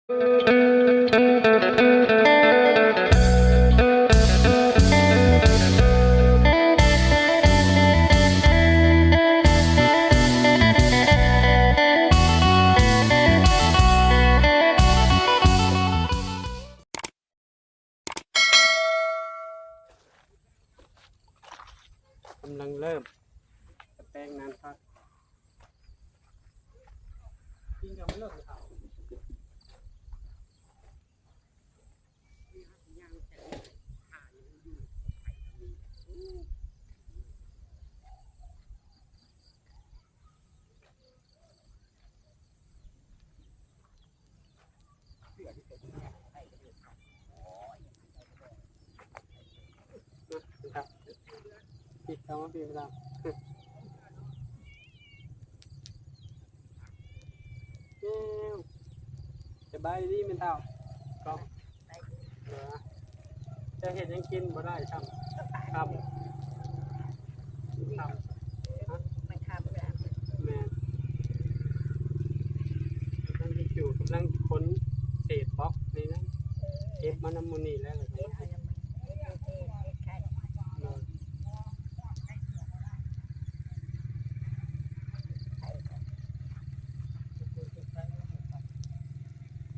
ກຳລັງເລີ່ມສະແປງນານພັກ. ກິນກັບມັນໂລດເຂົາ. ມາ ເປັນເຈົ້າ ປິດເຂົ້າມາ ປິດເຂົ້າ. ສະບາຍດີແມ່ເຖົ້າ. ເຈົ້າເຮັດຫຍັງກິນບໍ່ໄດ້ ຄ່ຳ ຄ່ຳ ຄ່ຳ ຮະ ມັນຄ່ຳແລ້ວ. ແມ່ນ ກຳລັງຊິຈູ ກຳລັງຂົນເສດບລັອກນີ້ນະ ເກັບມານຳມື້ນີ້ແລ້ວ ແລ້ວກໍມາເຮັດ ໂດຍ.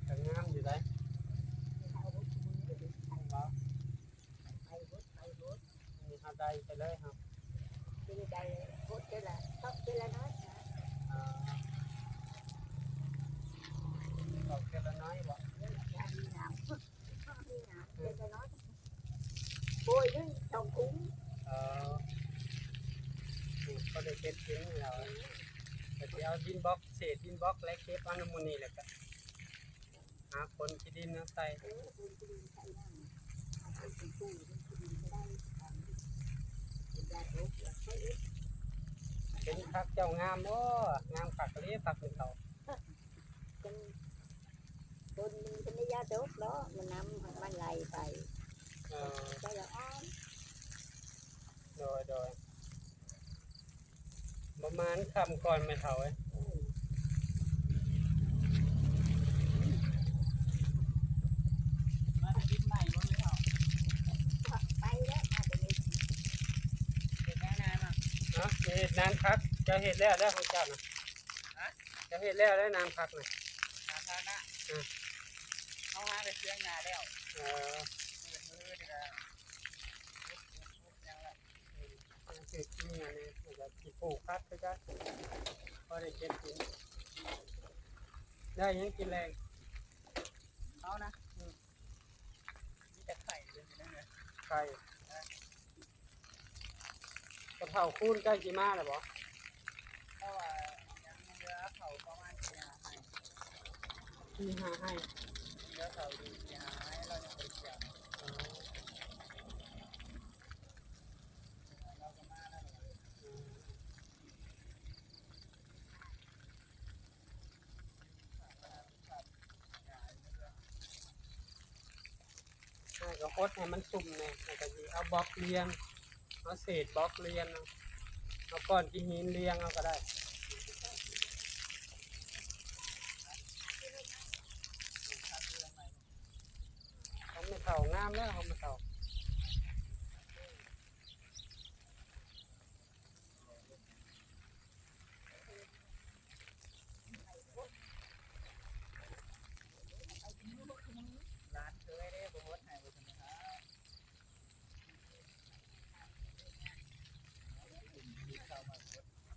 ກໍງາມຢູ່ໃດ໋ ເນາະ ໄປເບິດ ໄປເບິດ ນີ້ເຮົາໄດ້ໄປເລີຍເຮົາ ຊິໄດ້ຫົດເທື່ອລະ ເຈາະເທື່ອລະໜ້ອຍນະ. ອ່າ ເຈາະເທື່ອລະໜ້ອຍບໍ? ເອີ ມີນ້ຳ ມີນ້ຳເທື່ອລະໜ້ອຍ. ໂອ້ຍ ສອງຖົງ. ເອີ ນີ້ກໍໄດ້ເກັບກິນແລ້ວ ກໍຊິເອົາດິນບລັອກ ເສດດິນບລັອກ ແລະ ເກັບເອົານຳໝູ່ນີ້ ແລ້ວກໍຫາຂົນຂີ້ດິນມາໃສ່. ເອີ ຂົນຂີ້ດິນໃສ່ນຳ ເອົາໄປປູ ເປັນຜັກເຈົ້າງາມບໍ່? ງາມຄັກອີ່ຫຼີ ຜັກແມ່ເຖົ້າ. ເປັນ ຝົນມັນກໍບໍ່ຢາກຕົກເນາະ ມັນນ້ຳມັນໄຫຼໄປ. ເອີ ໃສ່ລະອອນ. ໂດຍ ໂດຍ ປະມານຄ່ຳກ່ອນແມ່ເຖົ້າເອີຍ. ມາຈະກິນໃໝ່ບໍ່ແມ່ເຖົ້າ? ໄປແລ້ວ ມາແຕ່ນີ້ ເຮັດນານານມາ. ເນາະ ເຮັດນານຜັກ ເຈົ້າເຮັດແລ້ວແລ້ວຂອງເຈົ້ານະ? ຮະ? ເຈົ້າເຮັດແລ້ວແລ້ວ ນານຜັກນະ? ນານຜັກນະ? ເອີ ເຮົາຫາໄປເຊື່ອງຫຍ້າແລ້ວ. ເອີ ເປີດມືນີ້ກະຫຍັງລະ? ອືມ ເຮັດກິນຫຍັງນີ້ ແລ້ວກະຊິປູກຜັກຄືກັນ ພໍໄດ້ເກັບກິນ. ໄດ້ຫຍັງກິນແລງ? ເຮົານະ? ອືມ ມີແຕ່ໄຂ່ເລີຍ ໄຂ່. ກະເຖົ້າຄູນໃກ້ຊິມາແລ້ວບໍ? ເພາະວ່າຍັງເຫຼືອເຂົ້າປະມານສີ່ຫ້າໄຮ່ ສີ່ຫ້າໄຮ່ ເຫຼືອເຂົ້າຢູ່ສີ່ຫ້າໄຮ່ ລາວຍັງບໍ່ໄດ້ກ່ຽວ. ອໍ ລາວກໍມາແລ້ວ. ອືມ ແລ້ວກໍຫົດໃຫ້ມັນຊຸ່ມແດ່ ແລ້ວກໍຊິເອົາບລັອກລຽງ ເອົາເສດບລັອກລຽງ ເອົາກ້ອນຂີ້ຫີນລຽງເອົາກໍໄດ້. ຂອງແມ່ເຖົ້າງາມແລ້ວ ຂອງແມ່ເຖົ້າ. ຫຼານເຄີຍເດ້ ບໍ່ຫົດໃຫ້ບໍ່ທຳມະດາ.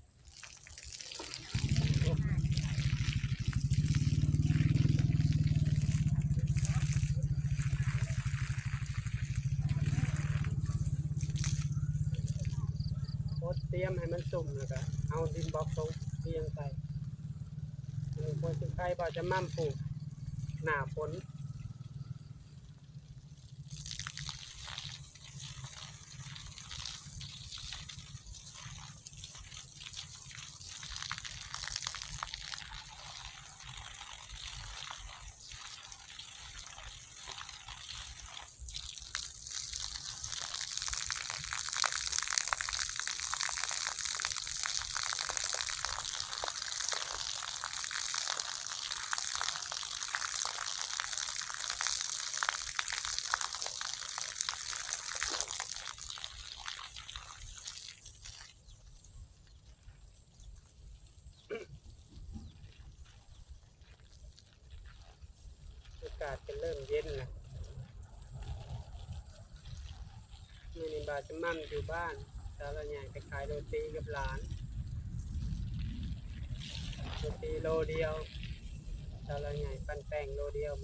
ກົດຕຽມໃຫ້ມັນຊຸ່ມ ແລ້ວກະເອົາດິນບລັອກລົງລຽງໃສ່. ອັນນີ້ພວກຊິໄຄວ່າຈະໝ່ຳປູກໜ້າຝົນ. ເ າດກໍເລີ່ມເຢັນລະ. ມື້ນີ້ບ່າວຈະໝ່ຳຢູ່ບ້ານ, ສາວລາວໃຫຍ່ໄປຂາຍໂຣຕີກັບຫຼານ. ໂຣຕີໂລດຽວ, ສາວລາວໃຫຍ່ປັ້ນແປ້ງໂລດຽວ.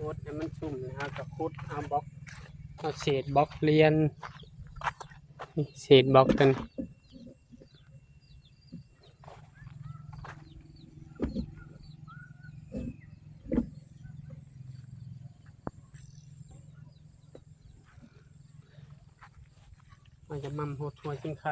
ກົດໃຫ້ມັນຊຸ່ມ ແລ້ວເຮົາກໍຂຸດເອົາບລັອກ ເອົາເສດບລັອກລຽນ ນີ້ເສດບລັອກຕົວນີ້ ເຮົາຈະໝ່ຳຫົວ ຫົວຊິງໄຄ.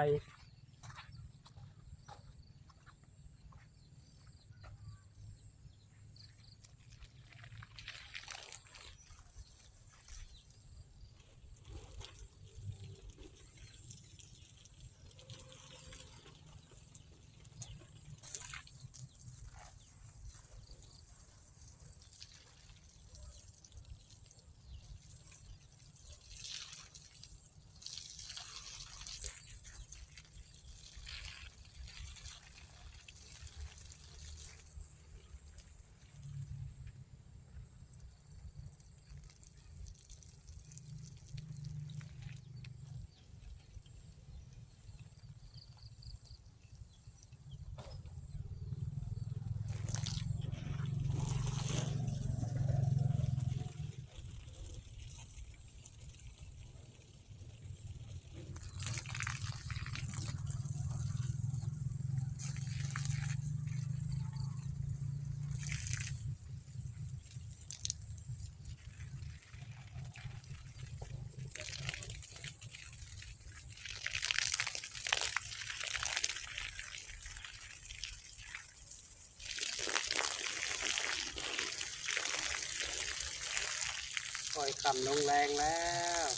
ຄ່ອຍຄ່ຳລົງແລງແລ້ວ.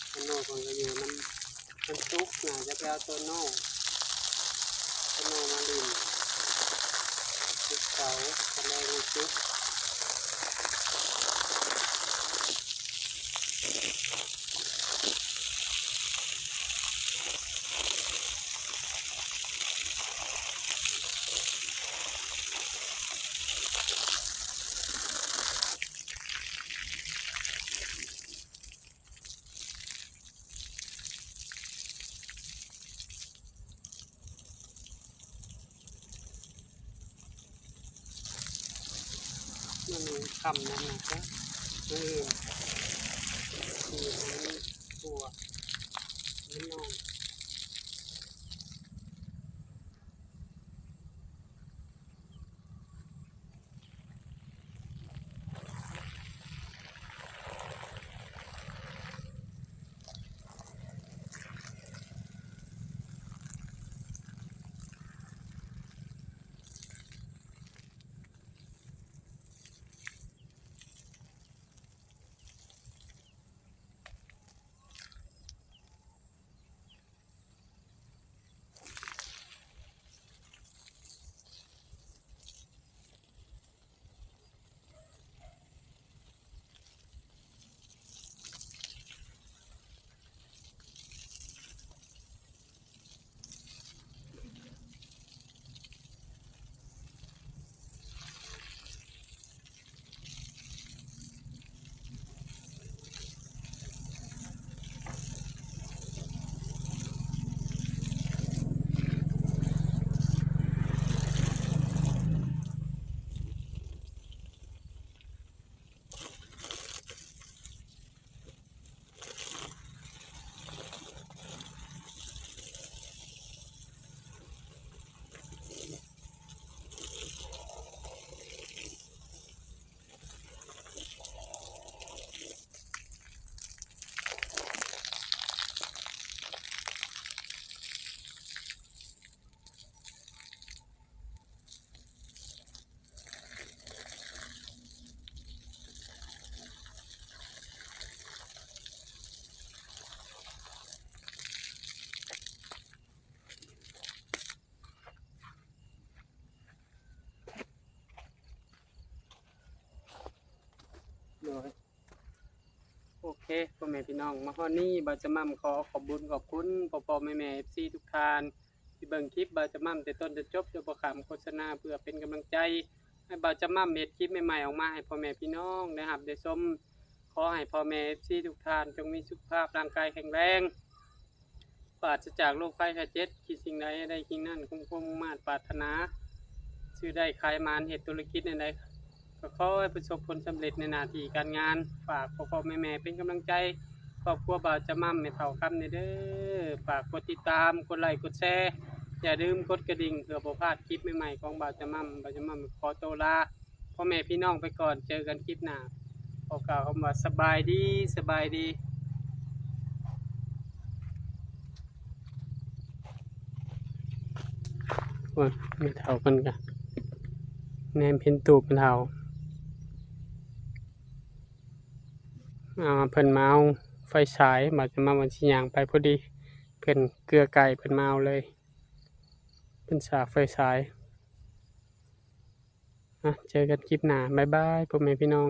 ໂຕໂນ້ເພິ່ນກໍຢູ່ນຳ ມັນສຸກ ໜ້າຈະໄປເອົາໂຕໂນ້ ໂຕໂນ້ມາຫຼິ້ນ ສຸກເສົາ ຕອນແລງມັນສຸກ. ມັນຄ່ຳແລ້ວນະ ເອີ ຄືມັນກວດມັນນອນ. ເ ເຄ ພໍ່ແມ່ພີ່ນ້ອງ ມາຮອດນີ້ ບ່າວຈະໝ່ຳຂໍຂອບບຸນຂອບຄຸນພໍ່ໆແມ່ໆ ເອັຟຊີ ທຸກທ່ານ ທີ່ເບິ່ງຄລິບບ່າວຈະໝ່ຳແຕ່ຕົ້ນຈົນຈົບ ໂດຍບໍ່ຂ້າມໂຄສະນາ ເພື່ອເປັນກຳລັງໃຈໃຫ້ບ່າວຈະໝ່ຳເຮັດຄລິບໃໝ່ໆອອກມາໃຫ້ພໍ່ແມ່ພີ່ນ້ອງໄດ້ຮັບໄດ້ຊົມ. ຂໍໃຫ້ພໍ່ແມ່ ເອັຟຊີ ທຸກທ່ານ ຈົ່ງມີສຸຂະພາບຮ່າງກາຍແຂງແຮງ ປາສະຈາກໂລກໄພໄຂ້ເຈັບ ຄິດສິ່ງໃດໃຫ້ໄດ້ສິ່ງນັ້ນ ຄວາມມຸ່ງມາດປາດຖະໜາ ຊື້ໄດ້ຂາຍໝານ ເຮັດທຸລະກິດແນວໃດ ກໍຂໍໃຫ້ປະສົບຜົນສຳເລັດໃນໜ້າທີ່ການງານ. ຝາກພໍ່ໆແມ່ໆເປັນກຳລັງໃຈຄອບຄົວບ່າວຈະໝ່ຳ ແມ່ເຖົ້າຄຳແດ່ເດີ. ຝາກກົດຕິດຕາມ ກົດໄລ ກົດແຊ ຢ່າລືມກົດກະດິ່ງ ເພື່ອບໍ່ພາດຄລິບໃໝ່ໆຂອງບ່າວຈະໝ່ຳ. ບ່າວຈະໝ່ຳຂໍໂຕລາພໍ່ແມ່ພີ່ນ້ອງໄປກ່ອນ ເຈີກັນຄລິບໜ້າ. ຂໍກ່າວຄຳວ່າສະບາຍດີ ສະບາຍດີ. ໂອ້ຍ ແມ່ເຖົ້າເພິ່ນກະແນມເຫັນຕູບແມ່ເຖົ້າ ອ່າ ເພິ່ນມາເອົາໄຟສາຍ ບາດຈະມາ ວ່າຊິຍ່າງໄປພໍດີ ເພິ່ນເກືອໄກ່ ເພິ່ນມາເອົາເລີຍ ເພິ່ນສາກໄຟສາຍ. ອ່ະ ເຈີກັນຄລິບໜ້າ ບາຍບາຍ ພໍ່ແມ່ພີ່ນ້ອງ.